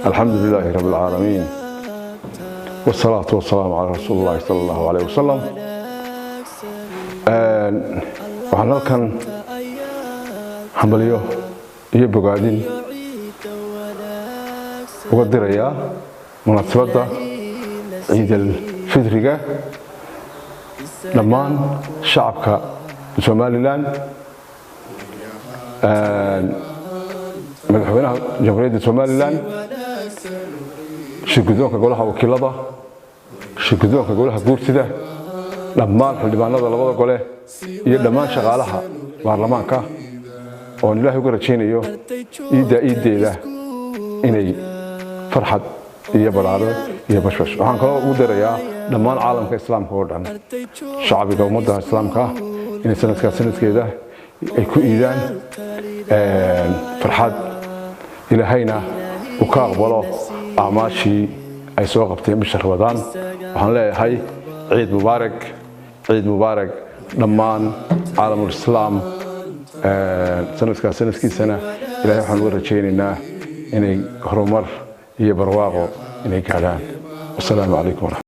الحمد لله رب العالمين، والصلاة والسلام على رسول الله صلى الله عليه وسلم. Waxaan halkan hambalyo iyo bogaadin uga dirayaa munaasabadda Ciid Alfidriga dhammaan shacabka Somaliland, madaxweynaha Jamhuuriyadda Somaliland, shirguddoonka Golaha Wakiilada, shirguddoonka Golaha Guurtida, dhammaan xildhibaanada labada gole iyo dhammaan shaqaalaha baarlamaanka, oon Ilaahay uga rajaynayo iidda iiddeeda inay farxad iyo baraaro iyo bashbash. Waxaan kaloo ugu darayaa dhammaan caalamka Islaamka oo dhan, shacbiga ummadda Islaamka ah, inay sanadkaas sanadkeeda ay ku iidaan farxad, Ilaahayna uu ka aqbalo acmaashii ay soo qabteen bisha Ramadaan. Waxaan leeyahay ciid mubaarak, ciid mubaarak dhammaan caalamul Islaam. Sanadkaas sanadkiisana Ilahay waxaan uga rajaynaynaa inay horumar iyo barwaaqo inay gaadhaan. Wasalaamu calaykum.